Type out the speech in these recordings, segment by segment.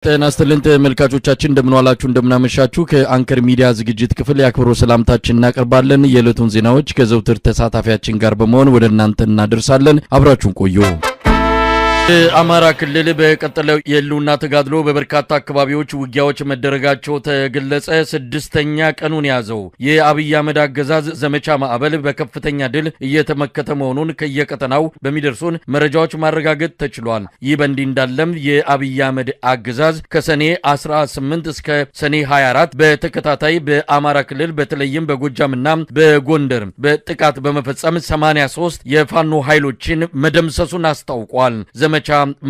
ጤና ይስጥልን ተመልካቾቻችን፣ እንደምን ዋላችሁ፣ እንደምን አመሻችሁ። ከአንከር ሚዲያ ዝግጅት ክፍል የአክብሮት ሰላምታችን እናቀርባለን። የዕለቱን ዜናዎች ከዘውትር ተሳታፊያችን ጋር በመሆን ወደ እናንተ እናደርሳለን። አብራችሁን ቆዩ። በአማራ ክልል በቀጠለው የህልውና ተጋድሎ በበርካታ አካባቢዎች ውጊያዎች መደረጋቸው ተገለጸ። 6ኛ ቀኑን የያዘው የአብይ አህመድ አገዛዝ ዘመቻ ማዕበል በከፍተኛ ድል እየተመከተ መሆኑን ከየቀጠናው በሚደርሱን መረጃዎች ማረጋገጥ ተችሏል። ይህ በእንዲህ እንዳለም የአብይ አህመድ አገዛዝ ከሰኔ 18 እስከ ሰኔ 24 በተከታታይ በአማራ ክልል በተለይም በጎጃምና በጎንደር በጥቃት በመፈጸም 83 የፋኖ ኃይሎችን መደምሰሱን አስታውቋል። ዘመቻ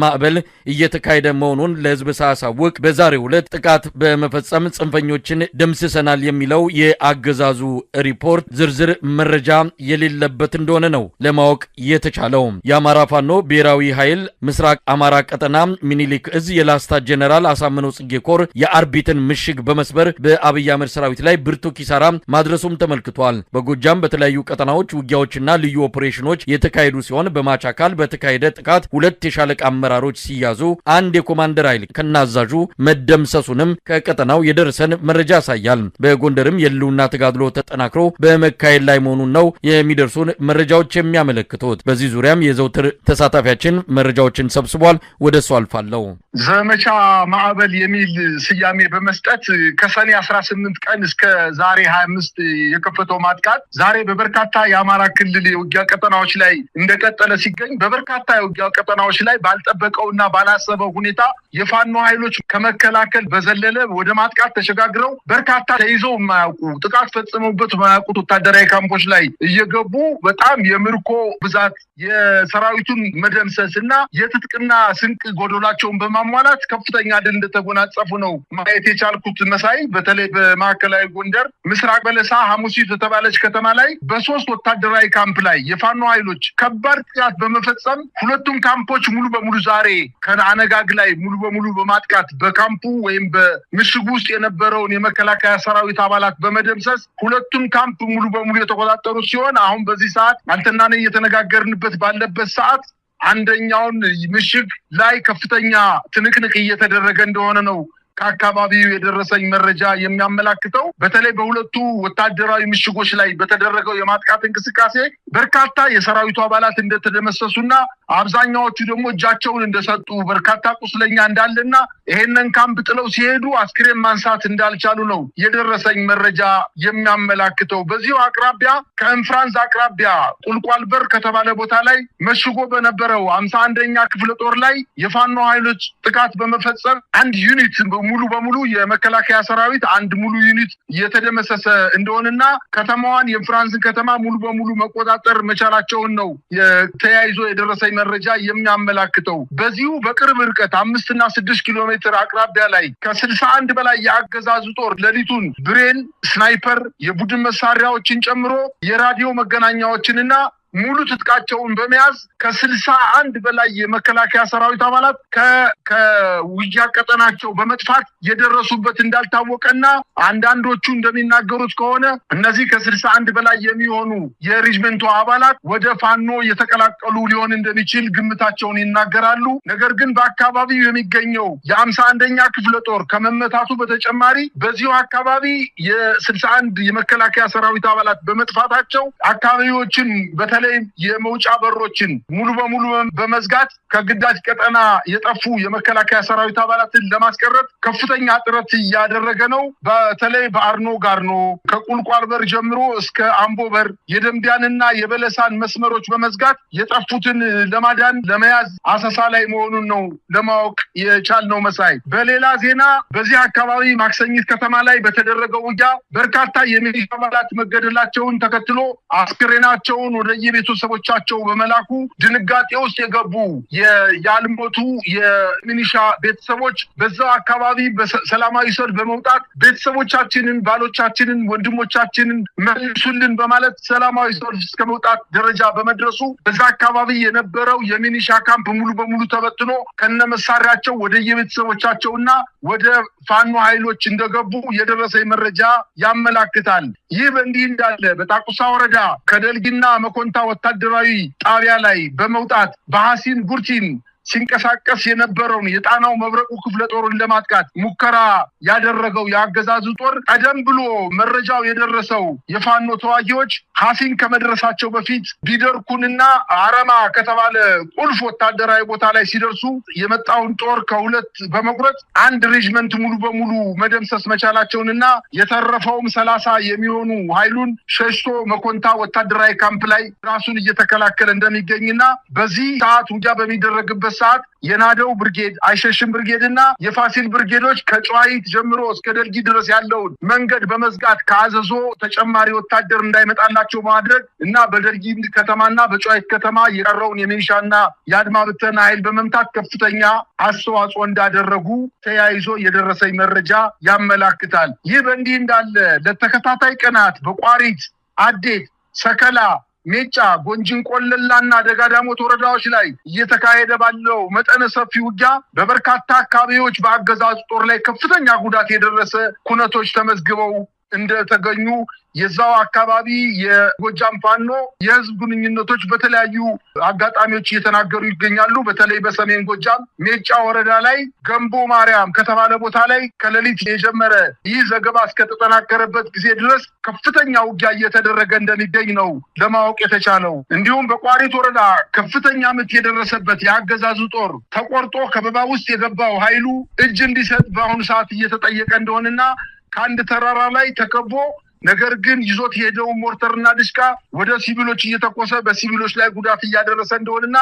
ማዕበል እየተካሄደ መሆኑን ለህዝብ ሳያሳውቅ በዛሬው ዕለት ጥቃት በመፈጸም ጽንፈኞችን ደምስሰናል የሚለው የአገዛዙ ሪፖርት ዝርዝር መረጃ የሌለበት እንደሆነ ነው ለማወቅ የተቻለው። የአማራ ፋኖ ብሔራዊ ኃይል ምስራቅ አማራ ቀጠና ሚኒሊክ እዝ የላስታ ጀነራል አሳምነው ጽጌ ኮር የአርቢትን ምሽግ በመስበር በአብይ አህመድ ሰራዊት ላይ ብርቱ ኪሳራ ማድረሱም ተመልክቷል። በጎጃም በተለያዩ ቀጠናዎች ውጊያዎችና ልዩ ኦፕሬሽኖች የተካሄዱ ሲሆን በማቻካል በተካሄደ ጥቃት 2 የሻለቃ አመራሮች ሲያዙ አንድ የኮማንደር ኃይል ከናዛዡ መደምሰሱንም ከቀጠናው የደረሰን መረጃ ያሳያል። በጎንደርም የህልውና ተጋድሎ ተጠናክሮ በመካሄድ ላይ መሆኑን ነው የሚደርሱን መረጃዎች የሚያመለክቱት። በዚህ ዙሪያም የዘውትር ተሳታፊያችን መረጃዎችን ሰብስቧል። ወደ እሱ አልፋለሁ። ዘመቻ ማዕበል የሚል ስያሜ በመስጠት ከሰኔ 18 ቀን እስከ ዛሬ 25 የከፈተው ማጥቃት ዛሬ በበርካታ የአማራ ክልል የውጊያ ቀጠናዎች ላይ እንደቀጠለ ሲገኝ፣ በበርካታ የውጊያ ቀጠናዎች ላይ ባልጠበቀውና ባላሰበው ሁኔታ የፋኖ ኃይሎች ከመከላከል በዘለለ ወደ ማጥቃት ተሸጋግረው በርካታ ተይዘው የማያውቁ፣ ጥቃት ፈጽመውበት የማያውቁት ወታደራዊ ካምፖች ላይ እየገቡ በጣም የምርኮ ብዛት፣ የሰራዊቱን መደምሰስ እና የትጥቅና ስንቅ ጎደላቸውን በማሟላት ከፍተኛ ድል እንደተጎናጸፉ ነው ማየት የቻልኩት። መሳይ፣ በተለይ በማዕከላዊ ጎንደር ምስራቅ በለሳ ሐሙሲት በተባለች ከተማ ላይ በ3 ወታደራዊ ካምፕ ላይ የፋኖ ኃይሎች ከባድ ጥቃት በመፈጸም ሁለቱም ካምፖች ሙሉ በሙሉ ዛሬ ከአነጋግ ላይ ሙሉ በሙሉ በማጥቃት በካምፑ ወይም በምሽጉ ውስጥ የነበረውን የመከላከያ ሰራዊት አባላት በመደምሰስ ሁለቱም ካምፕ ሙሉ በሙሉ የተቆጣጠሩ ሲሆን፣ አሁን በዚህ ሰዓት አንተና እኔ እየተነጋገርንበት ባለበት ሰዓት አንደኛውን ምሽግ ላይ ከፍተኛ ትንቅንቅ እየተደረገ እንደሆነ ነው ከአካባቢው የደረሰኝ መረጃ የሚያመላክተው። በተለይ በሁለቱ ወታደራዊ ምሽጎች ላይ በተደረገው የማጥቃት እንቅስቃሴ በርካታ የሰራዊቱ አባላት እንደተደመሰሱና አብዛኛዎቹ ደግሞ እጃቸውን እንደሰጡ፣ በርካታ ቁስለኛ እንዳለና ይሄንን ካምፕ ጥለው ሲሄዱ አስክሬን ማንሳት እንዳልቻሉ ነው የደረሰኝ መረጃ የሚያመላክተው። በዚሁ አቅራቢያ ከእንፍራንዝ አቅራቢያ ቁልቋል በር ከተባለ ቦታ ላይ መሽጎ በነበረው 51ኛ ክፍለ ጦር ላይ የፋኖ ኃይሎች ጥቃት በመፈጸም አንድ unit ሙሉ በሙሉ የመከላከያ ሰራዊት አንድ ሙሉ unit የተደመሰሰ እንደሆነና ከተማዋን የፍራንስን ከተማ ሙሉ በሙሉ መቆጣጠር መቻላቸውን ነው ተያይዞ የደረሰኝ መረጃ የሚያመላክተው። በዚሁ በቅርብ ርቀት 5 እና 6 ኪሎ ሜትር አቅራቢያ ላይ ከ61 በላይ የአገዛዙ ጦር ሌሊቱን ብሬን፣ ስናይፐር፣ የቡድን መሳሪያዎችን ጨምሮ የራዲዮ መገናኛዎችንና ሙሉ ትጥቃቸውን በመያዝ ከ61 በላይ የመከላከያ ሰራዊት አባላት ከውጊያ ቀጠናቸው በመጥፋት የደረሱበት እንዳልታወቀና አንዳንዶቹ እንደሚናገሩት ከሆነ እነዚህ ከ61 በላይ የሚሆኑ የሬጅመንቱ አባላት ወደ ፋኖ የተቀላቀሉ ሊሆን እንደሚችል ግምታቸውን ይናገራሉ። ነገር ግን በአካባቢው የሚገኘው የ51ኛ ክፍለ ጦር ከመመታቱ በተጨማሪ በዚሁ አካባቢ የ61 የመከላከያ ሰራዊት አባላት በመጥፋታቸው አካባቢዎችን በተለይ የመውጫ በሮችን ሙሉ በሙሉ በመዝጋት ከግዳጅ ቀጠና የጠፉ የመከላከያ ሰራዊት አባላትን ለማስቀረት ከፍተኛ ጥረት እያደረገ ነው። በተለይ በአርኖ ጋርኖ ከቁልቋል በር ጀምሮ እስከ አምቦ በር የደንቢያንና የበለሳን መስመሮች በመዝጋት የጠፉትን ለማዳን ለመያዝ አሰሳ ላይ መሆኑን ነው ለማወቅ የቻልነው። መሳይ፣ በሌላ ዜና በዚህ አካባቢ ማክሰኝት ከተማ ላይ በተደረገው ውጊያ በርካታ የሚሊሻ አባላት መገደላቸውን ተከትሎ አስክሬናቸውን ወደ የቤተሰቦቻቸው በመላኩ ድንጋጤ ውስጥ የገቡ ያልሞቱ የሚሊሻ ቤተሰቦች በዛው አካባቢ በሰላማዊ ሰልፍ በመውጣት ቤተሰቦቻችንን፣ ባሎቻችንን፣ ወንድሞቻችንን መልሱልን በማለት ሰላማዊ ሰልፍ እስከ መውጣት ደረጃ በመድረሱ በዛ አካባቢ የነበረው የሚሊሻ ካምፕ ሙሉ በሙሉ ተበትኖ ከነመሳሪያቸው ወደ የቤተሰቦቻቸውና ወደ ፋኖ ኃይሎች እንደገቡ የደረሰ መረጃ ያመላክታል። ይህ በእንዲህ እንዳለ በጣቁሳ ወረዳ ከደልጊና መኮንታ ወታደራዊ ጣቢያ ላይ በመውጣት በሐሲን ጉርቲን ሲንቀሳቀስ የነበረውን የጣናው መብረቁ ክፍለ ጦርን ለማጥቃት ሙከራ ያደረገው የአገዛዙ ጦር ቀደም ብሎ መረጃው የደረሰው የፋኖ ተዋጊዎች ሐሲን ከመድረሳቸው በፊት ቢደርኩንና አረማ ከተባለ ቁልፍ ወታደራዊ ቦታ ላይ ሲደርሱ የመጣውን ጦር ከሁለት በመቁረጥ አንድ ሬጅመንት ሙሉ በሙሉ መደምሰስ መቻላቸውንና የተረፈውም 30 የሚሆኑ ኃይሉን ሸሽቶ መኮንታ ወታደራዊ ካምፕ ላይ ራሱን እየተከላከለ እንደሚገኝና በዚህ ሰዓት ውጊያ በሚደረግበት ሰዓት የናደው ብርጌድ፣ አይሸሽም ብርጌድና የፋሲል ብርጌዶች ከጨዋይት ጀምሮ እስከ ደልጊ ድረስ ያለውን መንገድ በመዝጋት ከአዘዞ ተጨማሪ ወታደር እንዳይመጣላቸው ማድረግ እና በደልጊ ከተማና በጨዋይት ከተማ የቀረውን የሚሊሻና የአድማ ብተና ኃይል በመምታት ከፍተኛ አስተዋጽኦ እንዳደረጉ ተያይዞ የደረሰኝ መረጃ ያመላክታል። ይህ በእንዲህ እንዳለ ለተከታታይ ቀናት በቋሪት፣ አዴት፣ ሰከላ፣ ሜጫ፣ ጎንጂን ቆለላና ደጋዳሞት ወረዳዎች ላይ እየተካሄደ ባለው መጠነ ሰፊ ውጊያ በበርካታ አካባቢዎች በአገዛዙ ጦር ላይ ከፍተኛ ጉዳት የደረሰ ኩነቶች ተመዝግበው እንደተገኙ የዛው አካባቢ የጎጃም ፋኖ የህዝብ ግንኙነቶች በተለያዩ አጋጣሚዎች እየተናገሩ ይገኛሉ። በተለይ በሰሜን ጎጃም ሜጫ ወረዳ ላይ ገንቦ ማርያም ከተባለ ቦታ ላይ ከሌሊት የጀመረ ይህ ዘገባ እስከተጠናከረበት ጊዜ ድረስ ከፍተኛ ውጊያ እየተደረገ እንደሚገኝ ነው ለማወቅ የተቻለው። እንዲሁም በቋሪት ወረዳ ከፍተኛ ምት የደረሰበት የአገዛዙ ጦር ተቆርጦ ከበባ ውስጥ የገባው ኃይሉ እጅ እንዲሰጥ በአሁኑ ሰዓት እየተጠየቀ እንደሆነና ከአንድ ተራራ ላይ ተከቦ ነገር ግን ይዞት የሄደውን ሞርተርና ድሽቃ ወደ ሲቪሎች እየተኮሰ በሲቪሎች ላይ ጉዳት እያደረሰ እንደሆነና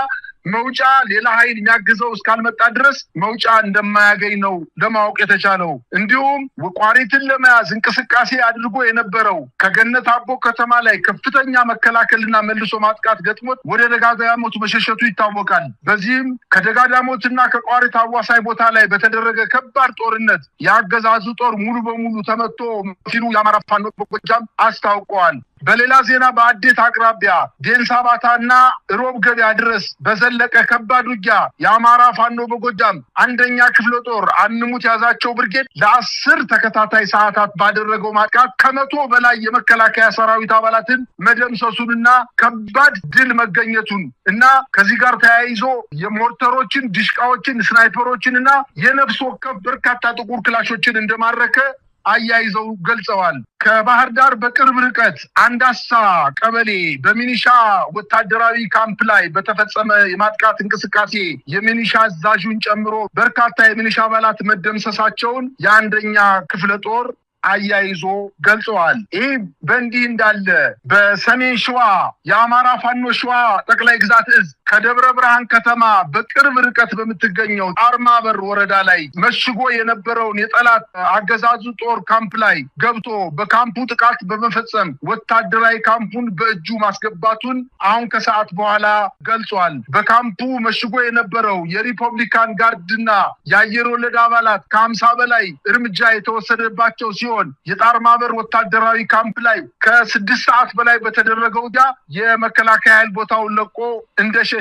መውጫ ሌላ ኃይል የሚያግዘው እስካልመጣ ድረስ መውጫ እንደማያገኝ ነው ለማወቅ የተቻለው። እንዲሁም ቋሪትን ለመያዝ እንቅስቃሴ አድርጎ የነበረው ከገነት አቦ ከተማ ላይ ከፍተኛ መከላከልና መልሶ ማጥቃት ገጥሞት ወደ ደጋዳሞት መሸሸቱ ይታወቃል። በዚህም ከደጋዳሞትና ከቋሪት አዋሳኝ ቦታ ላይ በተደረገ ከባድ ጦርነት የአገዛዙ ጦር ሙሉ በሙሉ ተመቶ ሲሉ የአማራ ፋኖ በጎጃም አስታውቀዋል። በሌላ ዜና በአዴት አቅራቢያ ዴንሳባታና ሮብ ገበያ ድረስ በዘለቀ ከባድ ውጊያ የአማራ ፋኖ በጎጃም አንደኛ ክፍለ ጦር አንሙት ያዛቸው ብርጌድ ለ10 ተከታታይ ሰዓታት ባደረገው ማጥቃት ከ100 በላይ የመከላከያ ሰራዊት አባላትን መደምሰሱንና ከባድ ድል መገኘቱን እና ከዚህ ጋር ተያይዞ የሞርተሮችን፣ ድሽቃዎችን፣ ስናይፐሮችን እና የነፍስ ወከፍ በርካታ ጥቁር ክላሾችን እንደማረከ አያይዘው ገልጸዋል። ከባህር ዳር በቅርብ ርቀት አንዳሳ ቀበሌ በሚኒሻ ወታደራዊ ካምፕ ላይ በተፈጸመ የማጥቃት እንቅስቃሴ የሚኒሻ አዛዡን ጨምሮ በርካታ የሚኒሻ አባላት መደምሰሳቸውን የአንደኛ ክፍለ ጦር አያይዞ ገልጸዋል። ይህ በእንዲህ እንዳለ በሰሜን ሸዋ የአማራ ፋኖ ሸዋ ጠቅላይ ግዛት እዝ ከደብረ ብርሃን ከተማ በቅርብ ርቀት በምትገኘው አርማበር ወረዳ ላይ መሽጎ የነበረውን የጠላት አገዛዙ ጦር ካምፕ ላይ ገብቶ በካምፑ ጥቃት በመፈጸም ወታደራዊ ካምፑን በእጁ ማስገባቱን አሁን ከሰዓት በኋላ ገልጿል። በካምፑ መሽጎ የነበረው የሪፐብሊካን ጋርድና የአየር ወለድ አባላት ከ50 በላይ እርምጃ የተወሰደባቸው ሲሆን የጣርማበር ወታደራዊ ካምፕ ላይ ከ6 ሰዓት በላይ በተደረገው ውጊያ የመከላከያ ኃይል ቦታውን ለቆ እንደሸሸና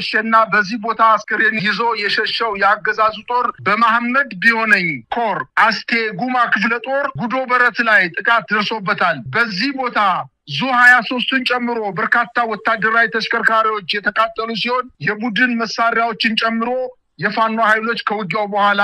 በዚህ ቦታ አስከሬን ይዞ የሸሸው የአገዛዙ ጦር በመሐመድ ቢሆነኝ ኮር አስቴ ጉማ ክፍለ ጦር ጉዶ በረት ላይ ጥቃት ደርሶበታል። በዚህ ቦታ ዙ 23ን ጨምሮ በርካታ ወታደራዊ ተሽከርካሪዎች የተቃጠሉ ሲሆን የቡድን መሳሪያዎችን ጨምሮ የፋኖ ኃይሎች ከውጊያው በኋላ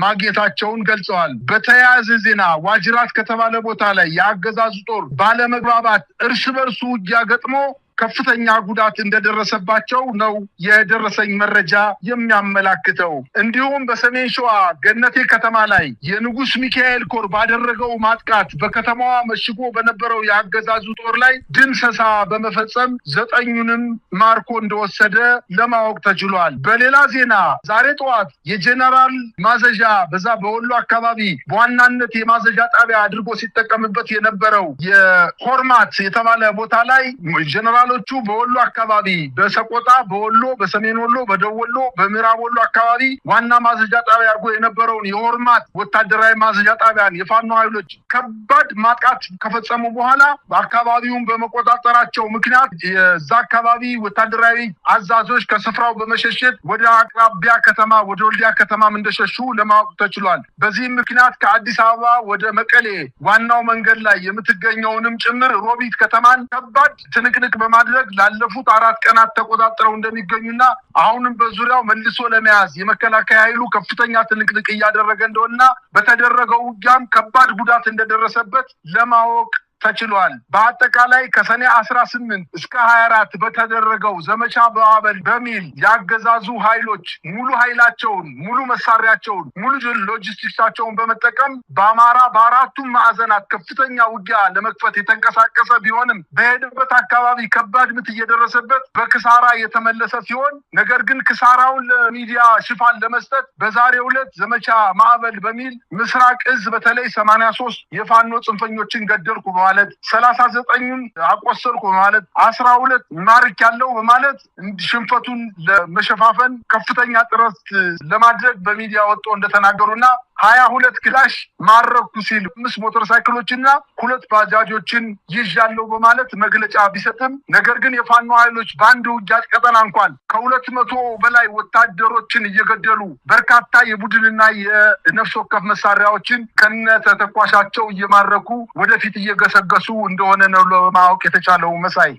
ማግኘታቸውን ገልጸዋል። በተያያዘ ዜና ዋጅራት ከተባለ ቦታ ላይ የአገዛዙ ጦር ባለመግባባት እርስ በርሱ ውጊያ ገጥሞ ከፍተኛ ጉዳት እንደደረሰባቸው ነው የደረሰኝ መረጃ የሚያመላክተው። እንዲሁም በሰሜን ሸዋ ገነቴ ከተማ ላይ የንጉስ ሚካኤል ኮር ባደረገው ማጥቃት በከተማዋ መሽጎ በነበረው የአገዛዙ ጦር ላይ ድምሰሳ በመፈጸም 9ኙንም ማርኮ እንደወሰደ ለማወቅ ተችሏል። በሌላ ዜና ዛሬ ጠዋት የጀነራል ማዘዣ በዛ በወሎ አካባቢ በዋናነት የማዘዣ ጣቢያ አድርጎ ሲጠቀምበት የነበረው የሆርማት የተባለ ቦታ ላይ ጀነራል በወሎ አካባቢ በሰቆጣ፣ በወሎ፣ በሰሜን ወሎ፣ በደቡብ ወሎ፣ በምዕራብ ወሎ አካባቢ ዋና ማዘዣ ጣቢያ አድርጎ የነበረውን የሆርማት ወታደራዊ ማዘዣ ጣቢያን የፋኖ ኃይሎች ከባድ ማጥቃት ከፈጸሙ በኋላ በአካባቢውን በመቆጣጠራቸው ምክንያት የዛ አካባቢ ወታደራዊ አዛዦች ከስፍራው በመሸሸት ወደ አቅራቢያ ከተማ ወደ ወልዲያ ከተማም እንደሸሹ ለማወቅ ተችሏል። በዚህም ምክንያት ከአዲስ አበባ ወደ መቀሌ ዋናው መንገድ ላይ የምትገኘውንም ጭምር ሮቢት ከተማን ከባድ ትንቅንቅ በማድረግ ላለፉት 4 ቀናት ተቆጣጥረው እንደሚገኙና አሁንም በዙሪያው መልሶ ለመያዝ የመከላከያ ኃይሉ ከፍተኛ ትንቅንቅ እያደረገ እንደሆነና በተደረገው ውጊያም ከባድ ጉዳት እንደደረሰበት ለማወቅ ተችሏል። በአጠቃላይ ከሰኔ 18 እስከ 24 በተደረገው ዘመቻ ማዕበል በሚል ያገዛዙ ኃይሎች ሙሉ ኃይላቸውን፣ ሙሉ መሳሪያቸውን፣ ሙሉ ሎጂስቲክሳቸውን በመጠቀም በአማራ በአራቱም ማዕዘናት ከፍተኛ ውጊያ ለመክፈት የተንቀሳቀሰ ቢሆንም በሄደበት አካባቢ ከባድ ምት እየደረሰበት በክሳራ የተመለሰ ሲሆን፣ ነገር ግን ክሳራውን ለሚዲያ ሽፋን ለመስጠት በዛሬው ዕለት ዘመቻ ማዕበል በሚል ምስራቅ እዝ በተለይ 83 የፋኖ ጽንፈኞችን ገደልኩ በማለት፣ 39ን አቆሰልኩ በማለት፣ 12 ማርክ ያለው በማለት ሽንፈቱን ለመሸፋፈን ከፍተኛ ጥረት ለማድረግ በሚዲያ ወጥቶ እንደተናገሩና 22 ክላሽ ማረኩ ሲል 5 ሞተር ሳይክሎችና 2 ባጃጆችን ይዣለሁ በማለት መግለጫ ቢሰጥም፣ ነገር ግን የፋኖ ኃይሎች በአንድ ውጊያ ቀጠና እንኳን ከ200 በላይ ወታደሮችን እየገደሉ በርካታ የቡድንና የነፍስ ወከፍ መሳሪያዎችን ከነ ተተኳሻቸው እየማረኩ ወደፊት እየገሰገሱ እንደሆነ ነው ለማወቅ የተቻለው። መሳይ።